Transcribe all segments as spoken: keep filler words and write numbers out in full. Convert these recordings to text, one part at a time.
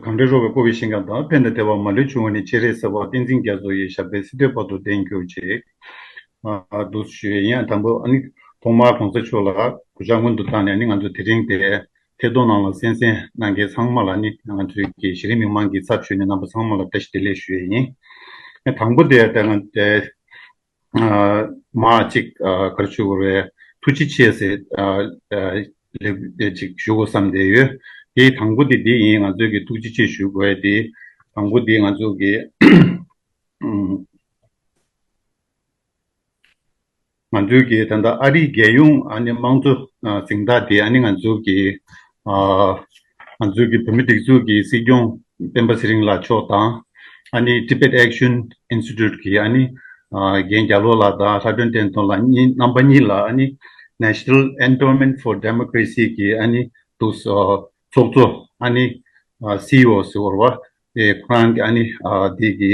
གང་འདྲ་རོ་བའི་ཀོ་བའི་ཤིང་ཁམས་དང་། ཕན་དང་བདེ་བ་མ་ལུས་འབྱུང་བ་ནི། སྤྱན་རས་གཟིགས་དབང་བསྟན་འཛིན་རྒྱ་མཚོ་ཡི། ཞབས་པད་སྲིད་མཐའི་བར་དུ་བརྟན་གྱུར་ཅིག་ཨ་འདུག་ཞུ་ཡ་ཡིན། དང་པོ་ཨ་ནི་ཐོག་མར་གོང་ས་མཆོག་ལ་གུས་ཕྱག་སྔོན་དུ་བཏང་ནས། ཨ་ནི་ང་ཚོ་དེ་རིང་དེ་ཐད་གཏོང་ནང་ལ་གསན་གཟིགས་གནང་མཁན་ཚང་མ་ལ་ནི། ང་ཚོའི་གི་གཞི་རིམ་མི་མང་གི་ཚབ་ཞུས་ནས་རྣམ་པ་ཚང་མ་ལ་བཀྲ་ཤིས་བདེ་ལེགས་ཞུ་ཡ་ཡིན། དང་པོ་དེ་ད་ང་དེ་ཨ་མ་གཅིག་ཨ་ག་རེ་ཞུ་དགོས་རེད། ཐུགས་རྗེ་ཆེ་ཟེར་ཨ་ཨ་ལེགས་ཅིག་ཞུ་དགོས་བསམ་བསྡད་ཡོད། དེ་དང་པོ་དེ་འདི་ཡིན། ང་ཚོའི་གི་ཐུགས་རྗེ་ཆེ་ཞུ་དགོས་དེ། དང་པོ་དེ་ང་ཚོ་གི་ཨུམ། ང་ཚོའི་གི་ད་ལྟ་ཨ་རིའི་རྒྱལ་ཡོངས་ཨ་ནི་དམངས་གཙོ་ཨ་གཟེངས་རྟགས་དེ་ཨ་ནི་ང་ཚོའི་གི་ཨ་ང་ཚོའི་གི་བོད་མི་སྒྲིག་འཛུགས་ཀྱི་སྲིད་སྐྱོང་སྤེན་པ་ཚེ་རིང་ལགས་མཆོག་དང་། ཨ་ནི་Tibet Action Institute གི་ཨ་ནི་ཨ་རྒན་རྒྱ་ལོ་ལགས་དང་ལྷ་སྒྲོན་བསྟན་དོན་ལགས་གཉིས། རྣམ་པ་གཉིས་ལ་ཨ་ནི་National Endowment for Democracy གི་ཨ་ནི་དུ་ཨ་ཚོགས་གཙོ་ཨ་ནི་ཨ་སི་ཨི་ཨོ་ཟེར་བ་རེད་བ། ཨེ་ཁོ་རང་གི་ཨ་ནི་ཨ་དེ་གི་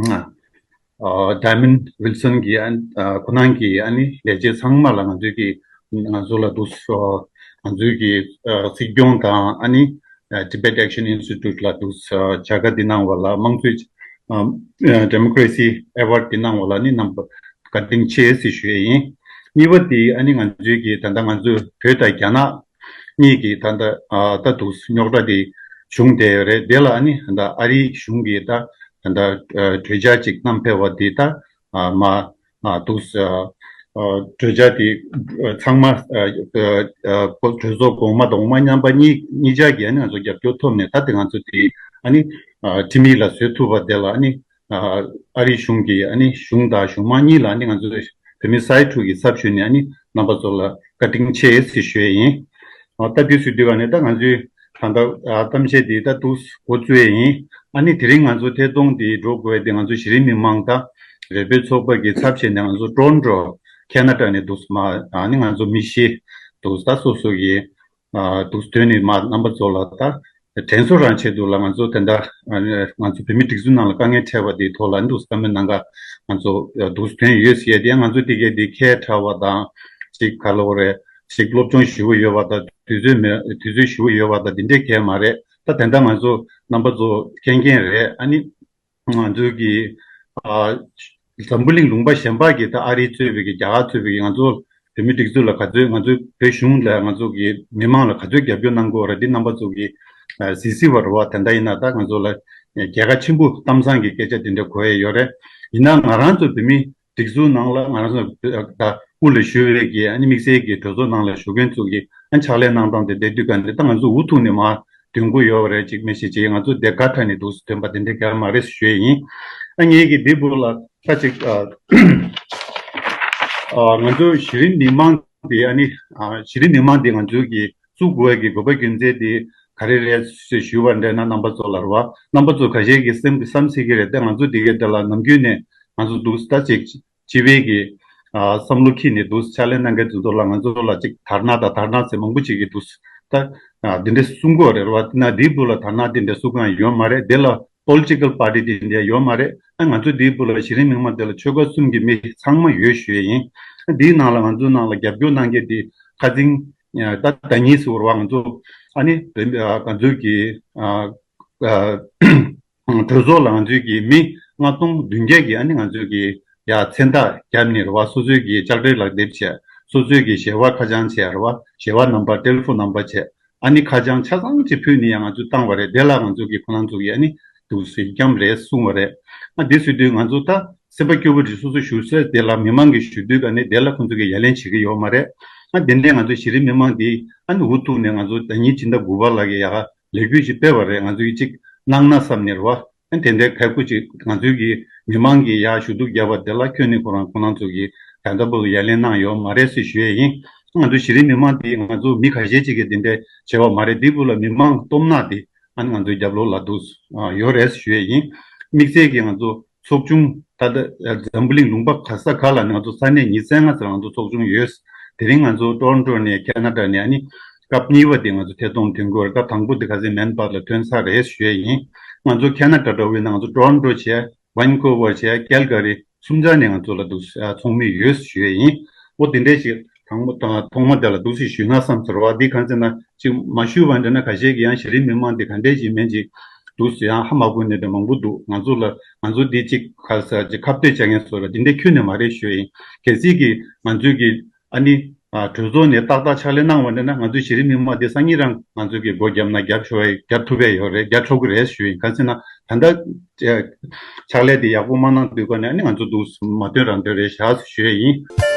ཨ་ཨ་Diamond Wilson གི་ཨ་ཨ་ཁོ་རང་གི་ཨ་ནི་ལས་བྱེད་ཚང་མ་ལ་ང་ཚོའི་གི་ང་ཚོ་ལ་དུ་ཨ་ང་ཚོའི་གི་ཨ་སྲིད་སྐྱོང་དང་ཨ་ནི་ཨ་Tibet Action Institute ལ་དུ་ཨ་བྱ་དགའ་འདི་གནང་བ་ལ་དམངས་གཙོའི་ཨ་ཨ་Democracy Award འདི་གནང་བ་ལ་ནི་རྣམ་པ་བཀའ་དྲིན་ཆེ་ཟེར་ཞུ་ཡས་ཡིན། གཉིས་པ་དེ་ཨ་ནི་ང་ཚོའི་གི་ད་ལྟ་ང་ཚོའི་བོད་དང་རྒྱ་ནག་གཉིས་ཀྱི་ད་ལྟ་ཨ་ད་དུ་རྙོག་དྲ་དེ་བྱུང་བསྡད་ཡོད་རེད། དེ་ལ་ཨ་ནི་ད་ལྟ་ཨ་རིའི་གཞུང་གིས་ད་ད་ལྟ་ཨ་གྲོས་འཆར་ཅིག་བསྣམས་ཕེབས་པ་དེ་ད་ཨ་མ་ཨ་དུ་ཨ་ཨ་གྲོས་འཆར་དེ་ཨ་ཚང་མ་ཨ་ཨ་ཨ་གྲོས་ཚོགས་གོང་མ་དང་འོག་མ་མཉམ་པ་གཉིས་གཉིས་ཆར་གྱིས་ཨ་ནི་ང་ཚོ་རྒྱབ་སྐྱོར་ཐོབ་ནས། ད་དེ་ང་ཚོ་དེ་ཨ་ནི་ཨ་ཁྲིམས་ཡིག་ལ་བཟོས་ཐུབ་པ་དེ་ལ་ཨ་ནི་ཨ་ཨ་རིའི་གཞུང་གིས་ཨ་ནི་གཞུང་དང་གཞུང་མང་གཉིས་ལ་ཨ་ནི་ང་ཚོ་བོད་མི་སའི་ཕྲུག་གི་ཚབ་ཞུས་ནས་ཨ་ནི་རྣམ་པ་ཚོ་ལ་བཀའ་དྲིན་ཆེ་ཟེར་ཞུ་ཡས་ཡིན། ཨ་ད་དུས་སུ་དུས་ག་ནས་ད་ང་ཚོའི་ད་ལྟ་ཨ་གཏམ་བཤད་འདི་ད་འདུག་འགོ་བཙུགས་ཡས་ཡིན། ཨ་ནི་དེ་རིང་ང་ཚོ་ཐད་གཏོང་འདི་འགྲོ་དགོས་དེ་ང་ཚོ་གཞི་རིམ་མི་མང་དང་རེ་འབོད་ཚོགས་པ་གི་ཚབ་བྱས་ནས་ང་ཚོ་ཊོ་རོན་ཊོ་ཁེ་ན་ཌ་ནས་འདུག་མ་ཨ་ནི་ང་ཚོ་མི་བཞི་འདུག་ད་སོ་སོ་གི་ཨ་འདུག་དོན་ནི་མ་རྣམ་པ་ཚོ་ལ་ད་དྲན་གསོ་རང་ཆེད་དུ་ལ་ང་ཚོ་དེ་འདྲ་ཨ་ང་ཚོ་བོད་མི་སྒྲིག་འཛུགས་ནང་ལ་དཀའ་ངལ་འཕྲད་པ་དེའི་ཐོག་ལ་འདུག་བཀའ་མོལ་གནང་ག་ང་ཚོ་འདུག་དོན་ཡོད་ཟེར་ཡས་དེ། ང་ཚོ་དེ་གའི་དེ་ཁས་ཁྲལ་བ་དང་ཅིག་ག་ལ་བ་རེད། ཅིག་སློབ་སྦྱོང་ཞུ་གི་ཡོད་པ་དང་དུས་ཚོད་མེད་དུས་ཚོད་ཞུ་གི་ཡོད་པ་དང་དེ་འདྲས་གས་མ་རེད། ད་དེ་འདྲ་ང་ཚོ་རྣམ་པ་ཚོ་མཁྱེན་མཁྱེན་རེད། ཨ་ནི་ང་ཚོའི་གི་ཨ་འཛམ་བུ་གླིང་ལུང་པ་གཞན་པ་གི་ད་ཨ་རི་གཙོས་པའི་གི་རྒྱ་གར་གཙོས་པའི་གི་ང་ཚོ་བོད་མི་སྒྲིག་འཛུགས་ལ་ག་ཚོད་ང་ཚོའི་བོད་གཞུང་ལ་ང་ཚོ་གི་མི་མང་ལ་ག་ཚོད་རྒྱབ་སྐྱོར་གནང་དགོས་རེད། འདི་རྣམ་པ་ཚོ་གི་ཨ་གཟིགས་གཟིགས་པ་རེད་བ། དེ་འདྲ་ཡིན་ན་ད་ང་ཚོ་ལ་རྒྱལ་ཁ་ཆེན་པོ་གཏམ་བཟང་གི་སྐད་ཆ་དེ་འདྲ་གོ་ཡས་ཡོད་རེད། ཡིན་ན་ང་རང་ཚོ་བོད་མི་སྒྲིག་འཛུགས་ནང་ལ་ང་རང་ཚོ་ད་དབུ་ལ་བཞུགས་པའི་གི་ཨ་ནི་དམིགས་བསལ་གྱི་གྲོས་ཚོགས་ནང་ལ་བཞུགས་མཁན་ཚོ་གི་ཨ་ཕྱག་ལས་གནང་སྟངས་དེ་བལྟས་དུས་ག་འདི་ད་ང་ཚོ་འུ་ཐུག་ནས་མར་འདོན་དགོས་ཡོད་རེད། ཅིག་མི་ཤེས་ཅིག་ང་ཚོ་དེ་དགའ་ཁྲ་ནས་འདུག་སེ་འདོན་པ་དེ་འདྲ་ག་མ་རེད་ཞུ་ཡས་ཡིན། ཨ་ངེད་ཀྱི་འདི་བུ་ལ་ཁ་ཅིག་ཨ་ང་ཚོ་གཞི་རིམ་མི་མང་དེ་ཨ་ནི་ཨ་གཞི་རིམ་མི་མང་དེ་ང་ཚོའི་གི་བཙུགས་དགོས་ཀྱི་དགོས་པ་རྒྱུ་མཚན་དེ་ག་རེ་རེད་ཞེས་ཞུས་པ་འདྲ་ན་རྣམ་པ་ཚོ་ལ་རེད་བ། རྣམ་པ་ཚོ་ཁ་ཤས་ཀྱི་སེམས་ཀྱི་བསམ་སྲིད་ཀྱི་རེད་དེ། ང་ཚོ་དེ་གའི་དེ་ལ་ནམ་རྒྱུན་ནས་ང་ཚོ་འདུག་ད་ཅིག་སྤྱི་པའི་གི་ཨ་བསམ་བློ་འཁྱེར་ནས་འདུག་ཕྱག་ལས་གནང་མཁན་ཚོ་ལ་ང་ཚོ་ལ་ཅིག་དར་ནག་དང་དར་ནག་ཟེར་མང་པོ་ཅིག་གིས་འདུག་ད་ཨ་འདི་འདྲ་གསུང་གི་ཡོད་རེད་བ། ན་འདིའི་བུ་ལ་དར་ནག་འདི་འདྲ་གསུང་གང་ཡོད་མ་རེད། དེ་ལ་པོ་ལི་ཊི་ཀལ་པར་ཊི་དེ་འདྲ་ཡོད་མ་རེད། ཨ་ང་ཚོ་འདིའི་བུ་ལ་གཞི་རིམ་མི་མང་དེ་ལ་ཆོལ་ཁ་གསུམ་གྱི་མི་ཚང་མ་ཡོད་ཞུ་ཡས་ཡིན། ཨ་འདིའི་ནང་ལ་ང་ཚོའི་ནང་ལ་རྒྱབ་སྐྱོར་གནང་མཁན་དེ་ཁ་སང་ད་ཟླ་གཉིས་ཟེར་བ་ང་ཚོ་ཨ་ནི་ང་ཚོའི་གི་ཨ་ཨ་གྲོས་ཚོགས་ལ་ང་ཚོའི་གི་མི་ལྔ་སྟོང་བདུན་བརྒྱ་གི་ཨ་ནི་ང་ཚོའི་གི་ཡ་མཚན་རྟགས་བརྒྱབ་ནས་རེད་བ། སོ་སོའི་གི་ལྕགས་རིའི་ལག་དེབ་བྱས། སོ་སོའི་གི་ཞལ་པར་ཁ་བྱང་བྱས་རེད་བ། ཞལ་པར་ནམ་བར་ཊེ་ལི་ཕོན་ནམ་བར་བྱས། ཨ་ནི་ཁ་བྱང་ཆ་ཚང་ཅིག་ཕུལ་ནས་ཡང་ང་ཚོས་བཏང་བ་རེད། དེ་ལ་ང་ཚོ་གི་ཁོ་རང་ཚོ་གི་ཨ་ནི་འདུག་སེ་སྐྱམ་རེད་གསུངས་པ་རེད། ཨ་འདི་ཟེར་དུས་ང་ཚོ་ད་སེམས་པ་སྐྱོ་པོ་ཅིག་སོ་སོ་ཞུ་སེ་དེ་ལ་མི་མང་གི་ཞུ་དུས་ག་ནས་དེ་ལ་ཁོ་ཚོ་གི་ཡ་ལན་བྱེད་ཀྱི་ཡོད་མ་རེད། ཨ་དེ་འདྲས་ང་ཚོ་གཞི་རིམ་མི་མང་འདི་ཨ་ནི་འུ་ཐུག་ནས་ང་ཚོ་ཟླ་ཉིན་སྤྱི་ཟླ་དགུ་པ་ལ་གི་ཡ་ལས་འགུལ་ཅིག་སྤེལ་བ་རེད། ང་ཚོ་གི་ཅིག་གནང་ན་བསམ་ནས་རེད་བ། ཨ་དེ་འདྲའི་ཁག་པོ་ཅིག་ང་ཚོའི་གི་མི་མང་གི་ཡ་ཞུ་གཏུག་བརྒྱབ་པ་དེ་ལ་ཁྱོན་ནས་ཁོ་རང་ཁོ་རང་ཚོ་གི་ད་ལྟ་བུ་ལ་ཡ་ལན་གནང་ཡོད་མ་རེད་ཟེར་ཞུ་ཡས་ཡིན། ང་ཚོ་གཞི་རིམ་མི་མང་དེ་ང་ཚོ་མི་ཁ་ཤས་ཅིག་གིས་དེ་འདྲའི་བྱས་པ་མ་རེད། དེ་བུ་ལ་མི་མང་སྟོབས་ན་དེ་ཨ་ནི་ང་ཚོའི་རྒྱབ་ལོགས་ལ་འདུག་ཡོད་རེད་ཞུ་ཡས་ཡིན། དམིགས་བསལ་གྱི་ང་ཚོ་ཚོགས་ཆུང་ད་ལྟ་འཛམ་བུ་གླིང་ལུང་པ་ག་ས་ག་ལ་ནས་ང་ཚོ་ས་གནས་ཉི་ཤུ་རྩ་ལྔ་ཙམ་ང་ཚོ་ཚོགས་ཆུང་ཡོད། དེ་རིང་ང་ཚོ་ཊོ་རོན་ཊོ་ནས་ཁེ་ན་ཌ་ནས་ཨ་ནི་སྐབས་གཉིས་པ་དེ་ང་ཚོ་ཐད་གཏོང་ཐོན་གྱི་ཡོད་རེད། སྐབས་དང་པོ་དེ་ཁ་སང་མེན་པར་ལ་ཐོན་ཚར་རེད་ཞུ་ཡས་ཡིན། ང་ཚོ་ཁེ་ན་ཌ་འདྲ་བོ་ཡིན་ན་ང་ཚོ་ཊོ་རོན་ཊོ་བྱས། ཝན་ཀོ་ཝར་བྱས། ཀལ་ག་རི་གསུམ་ཆ་ནས་ང་ཚོ་ལ་འདུག་ཨ་ཚོགས་མི་ཡོད་ཞུ་ཡས་ཡིན། འོ་དེ་འདྲས་ཞིག་ དང་པོ་དང་ཐོག་མ་དེ་ལ་འདུག་སེ་ཞུས་ན་བསམ་ཟེར་བ་འདི་གང་ཟེར་ན་ཅིག་མ་ཞུས་པ་འདྲ་ན་ཁ་ཤས་ཀྱིས་ཡང་གཞི་རིམ་མི་མང་འདི་ག་འདྲས་ཅིག་མིན་ཅིག་འདུག་སེ་ཡང་ཧ་མ་གོ་ནས་དེ་མང་པོ་འདུག་ང་ཚོ་ལ་ང་ཚོ་འདི་ཅིག་ག་ཟེར་ཅིག་ཁ་གཏད་བྱ་མཁན་བཟོ་འདྲ་འདི་འདྲས་ཁྱོན་ནས་མ་རེད་ཞུ་ཡིན། གལ་སྲིད་ཀྱི་ང་ཚོས་ཀྱི་ཨ་ནི་ཨ་གྲོས་ཚོགས་ནས་ཏག་ཏག་ཕྱག་ལས་གནང་བ་འདྲ་ན་ང་ཚོའི་གཞི་རིམ་མི་མང་འདི་སང་ཉིན་རང་ང་ཚོས་ཀྱི་སྒོ་བརྒྱབ་ན་རྒྱབ་ཆོག་ཡ་རྒྱབ་ཐུབ་ཡ་ཡོད་རེད། རྒྱབ་ཆོག་གི་རེད་ཞུ་ཡིན། གང་ཟེར་ན་ད་ལྟ་ཕྱག་ལས་འདི་ཡག་པོ་མ་གནང་དུས་ག་ནས་ཨ་ནི་ང་ཚོ་འདུག་མ་འདོན་རང་འདོན་རེད་བཞག་ཞུ་ཡ་ཡིན།